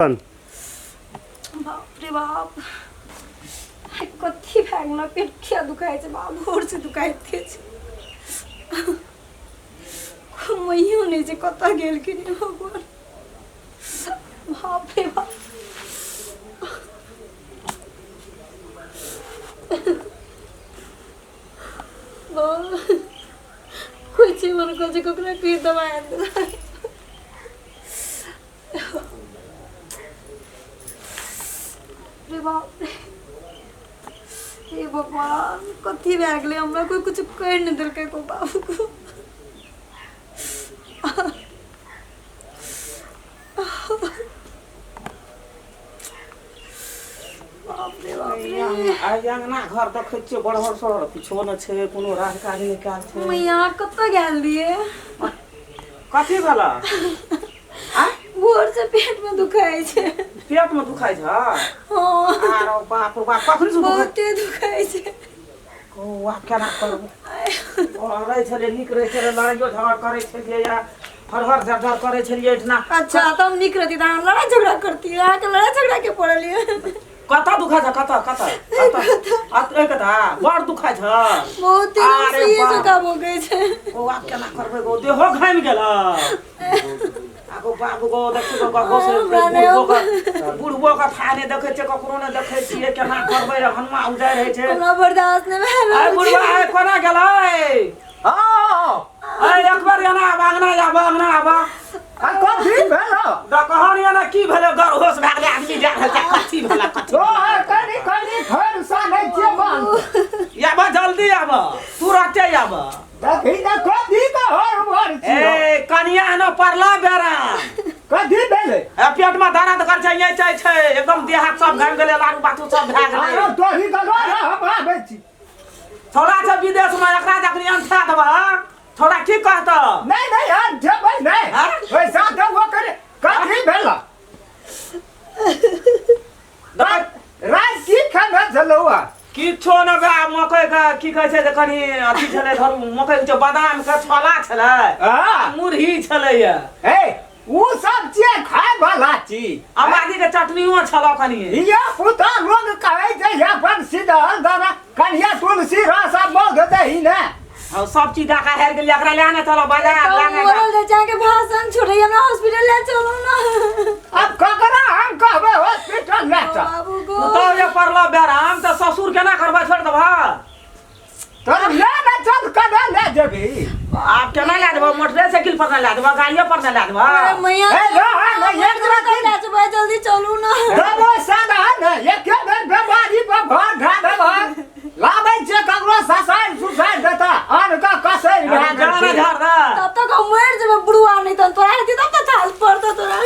बाप रे बाप, आइ कथी भए गेल? पेट किया दुखाइ छै बाप? भोर से दुखाइते छै। घुमैयो नहि छै, कतऽ गेलखिन हे भगवान? बाप रे बाप, कोइ छै मन कहै छै ककरो की दबाइ आनि देलक। रे बाप रे, हे भगवान, कथी भए गेलै हमरा? कोइ किछु कहि नहि देलकै को बाबू। बाप रे बाप रे। आइ अंगना घर देखै छियै, बड़हर सड़हर किछो नहि छै, कोनो राज काज नहि कयल छै। मैया, कतऽ गेल रहियै? कथी भेल? भोर से पेट में दुखाइ छै। पेट में दुखाइ छै? हाँ। आरो बाप रे बाप, कखन से दुखाइ? बहुते दुखाइ छै। ओ आब केना करबै? रहै छलै, नीक रहै छलै, लड़ाइयो झगड़ करै छलियै या हरहर झरझर करै छलियै एहिठिना। अच्छा, तऽ हम नीक रहती तऽ अहाँ लड़ाइ झगड़ा करती? अहाँके लड़ाइ झगड़ा के पड़ल ये? कतऽ दुखाइ छै? कतऽ कतऽ कतऽ? एहि कतऽ बड़ दुखाइ छै? बहुत अरे सुइए बाप। जकाँ भोगै छै। ओ आब केना करबै गो? देहो घामि गेल। आगो बाबू गो, देखियौ गो गो से। हमरा नहि। बुढ़बो के, बुढ़बो के था नहि देखै छियै, ककरो नहि देखै छियै। केना करबै रे? हनुमा उजाइ रहै छै। हमरा बर्दाश्त नहि भए आइ रहल बुढ़बा छै। आइ कोना गेलै? हाँ। आइ एक बेर एना आब, अंगना आब, अंगना आब। आ कथी भेल? कहन एना की भेलै? गरहोश भए गेलै आदमी, जा रहल छै। कथी भेलै, कथी? तो कनी कनी फेर सानै छियै बंद। आब जल्दी आब, तुरते आब। देखी ने, कथी के हर भर छियै? ए कनिया न पड़ला बेरा। कथी भेलै? ए पेट में दर्द कर छै, ये छै छै एकदम देह हाथ सब घाम गेलै, लारू बातू सब भए आरो गेलै। तोही गलो रे, हम आबै छी। थोड़ा छै विदेश में, एकरा जखनी अंठा देबह, थोड़ा की कहत? नहीं नहीं यार, जेबै नहीं। हाँ? पैसा देबो करे। कथी भेल? रात की खाना छलौ? किछो न बे, मकई के की कहै छै जे कनि अथी छलै, धरू मकई के बादाम के छोला छलै। हाँ। मुरही छलै। ए उ सब चीज खाय वाला चीज। आबादी के चटनियो छल कनि। ये पुता लोग कहै छै अपन सीधल दाना कनिया तुलसी रस आ मौध दही ने। हाँ, सब चीज दऽ के हेर गेलियै। एकरा लेने चलो बाजार लाने। मरल जाय छै, अहाँके भाषण छोड़ै, हमरा हॉस्पिटल ले चलू ने। अब ककरा हम कहबै हॉस्पिटल ले चल? बाबू गो। तो जे पड़लो बेराम तऽ ससुर केना करबै? छोड़ देबह? तोर ले ने चल, कने ले जेबी? आब केना लए देबह? मोटरसाइकिल पर ने लए देबह, गाड़ियो पर ने लए अरे देबह। मैया। ए, रह ने, एक राति ले जेबै, जल्दी चलू ने। देबो सादा ने, एके बेर बेमारी पर घर ढा देबह। लाबै छियै ककरो ससारि सुसारि देता, आन कऽ कसरि भए गेल जाना छै। झाड़ दे। तब तक हम मरि जेबै बुढ़वा, नहि तहन तोरा हेतै तब तऽ थाल पड़तौ तोरा।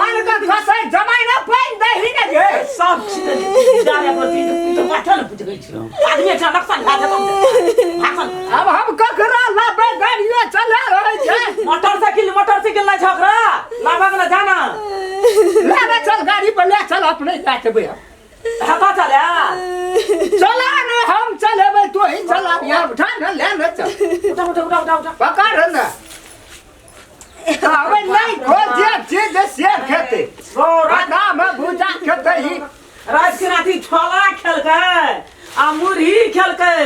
आन कऽ कसरि जमाइ ने पानि दही ने गे। सब चीज जाने पर चीज तो माथा ने बुझै छियो, आदमी एकटा नक्शा भए जेतौ भाषण। अब हम ककरा लाबै? गाड़ियो चला रहै छै। मोटरसाइकिल, मोटरसाइकिल नहि छै, ओकरा लाबऽ के जाना। ले ने चल, गाड़ी पर ले चल, अपने जा जेबै हम। हता चले। चला ने, हम चलेबै, तू ही चला। यहाँ उठा ने, ले ने चल। उठा उठा उठा उठा उठा। पकड़ ने, आबै नहीं खोज जे चीज से खेतै। बादाम भुजा खेतै ही। रात के राति छोला खेलकै आ मुरही खेलकै,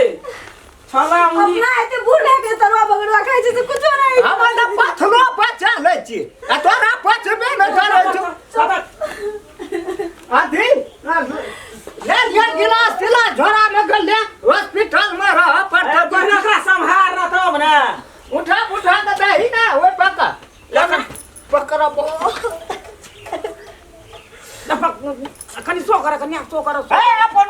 छोला मुरही। अपना एते बूढ़ भए के तरुआ बगरुआ खाइ छै से कुछो नहि। हम तऽ पथलो पचा लै छी आ तोरा पचबे नहि करै छौ। अथी ले ले, गिलास तिलास झोरा में के ले, हॉस्पिटल में रह पड़तौ। पहिने ओकरा सम्हार न तब ने। उठा उठा के दही ने, ओहि पकड़ पकड़। कनि सो कर, कनि सो कर। ए अपन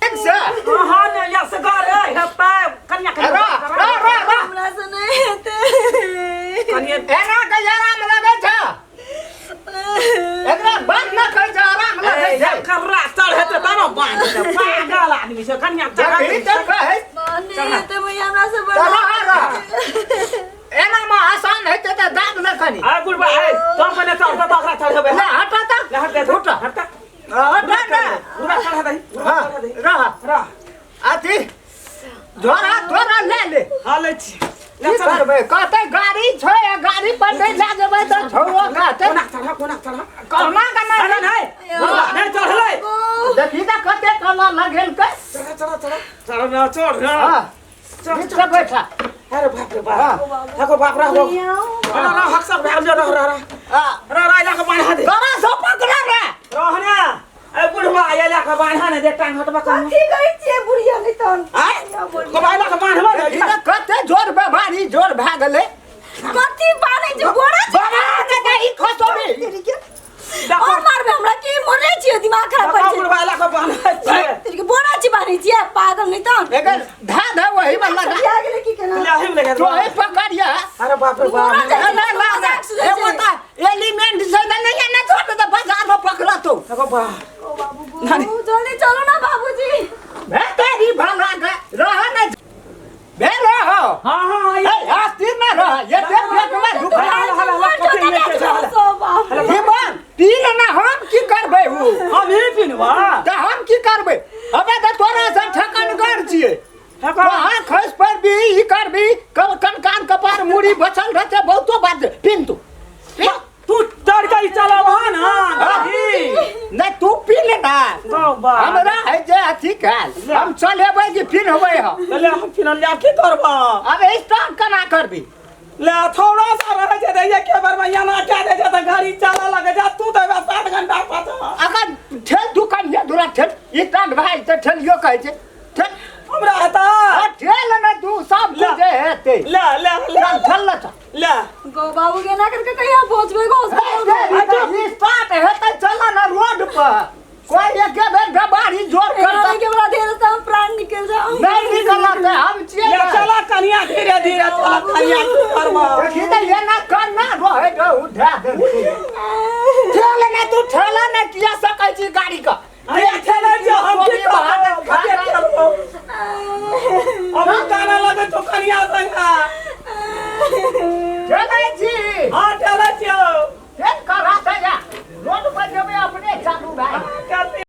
ठीक से। हाँ ने, या से कर हेतै कनिया। रा रा रा रा। हमरा से नहि हेतै। कनि एना के आराम लगै छै, एकरा बंद न कर छै, आराम लगै छै। कर्रा चढ़ेतै तब ने बाँध देतै। पागल आदमी छै कनिया। देखी तऽ कहै। नहि हेतै भैया हमरा से। तऽ रह रह, एना मे आसान हेतै तऽ दाब न कनि। आ बुढ़बा, ए तब कने चढ़तै तऽ ओकरा चढ़ेबै। ले हटा तऽ। ले हट दे। उठ। हट। हटा ने। बुढ़बा चढ़ा दही, बुढ़बा हाँ, चढ़ा दही। रह। रह। अथी झोरा तोरा ले ले। हाँ, लै छी, ले की चल। करबै? कहतै गाड़ी छै आ गाड़ी पर नहि लए जेबै तऽ छौआ कहतै। कोना चढ़ा, कोना चढ़ा? कऽ लगेलकै। चढ़ चढ़ चढ़ चढ़ ना चढ़ ना। हाँ। चढ़ नीचे चढ़। बैठा। अरे बाप रे हाँ। बाप, देखो बाप रे बाप। रह रह हक सब भए गेल, रह रह रह। हाँ। रह रह इला के बान्हा दे। तोरा सब पकड़ा रे। रह ना ए बुढ़वा, इला के बान्हा ने दे, टांग हटबा कम। कथी कहै छियै बुढ़िया नहि तहन? आय बाबा, इला के बान्हबा ने। ई तऽ कते जोर बेमारी जोर भए गेलै। कथी बान्है छै गोरा छै? बाबा ने तऽ ई खसोबी। तेरी के और मारबै हमरा की मरै छियै, दिमाग खराब देखो करै छै। बुढ़वा, इला के बान्हा छै। तेरी के बोरा छी बान्है छियै पागल नहि तहन। एकर धा धा वही में लगा। बिया गेलै की केना? ले ही लगे। तोहे पकड़िया। अरे बाप रे बाप। बोरा ना ना ना ना, एगो तऽ एलिमेंट से नहीं है ना, छोड़ दे बाजार में पकड़ा तो। देखो बाप। ओ बाबू गो, जल्दी चलो ना बाबूजी। भे तेरी भला के रह ना भे रह। हां हां। ए अस्थिर ना रह, ये ते पेट में दुखा। हला, हला, हला, कथी नहि छै, हला। बाबू जीवन पी लेना, हम की करबै उ? हम ही पीनबा। तऽ हम की करबै? अबे तऽ तोरा से ठकनगर छियै। कहाँ खसि पड़बी, ई करबी, कब कन कान कपार मुड़ी बचल रहते, बहुतो बात छै। पीन तू पी। तू डर के चलाबह ना गाड़ी। नहीं तू पी ले ना। बाबा। हमरा है जे अथी काल हम चलेबै कि फिर होबै हम। ले हम फिर ले की करबा? अब स्टार्ट केना करबी? ले थोड़ा सा रहे छै तऽ एके बेर में एना कए दै छै तऽ गाड़ी चलऽ लगै छै। तू तऽ एबे 7 घंटा पाछा। अगर ठेल तू कनिया दूरा ठेल, स्टार्ट भए जेतै, ठेलियो कहै छै ठेल। हमरा हेतै? आ, ठेल ने तू सब ले। कुछ हेतै। ले ले ले। चल ठेल ले चल। ले। गो बाबू के ना करके कहिया पहुंचबे गो हॉस्पिटल? स्टार्ट हेतै, चल ना रोड पर, कोई एके बेर गबारी जोर करता के बड़ा देर से हम प्राण निकल जाओ। नहीं निकलते हम छियै ले ने। चला कनिया, धीरे धीरे चला कनिया, की करबा? देखी तऽ एना करना रहै दे, उठा दे। ठेल ने तू, ठेला ने किया सकै छी गाड़ी के? अरे ठेल।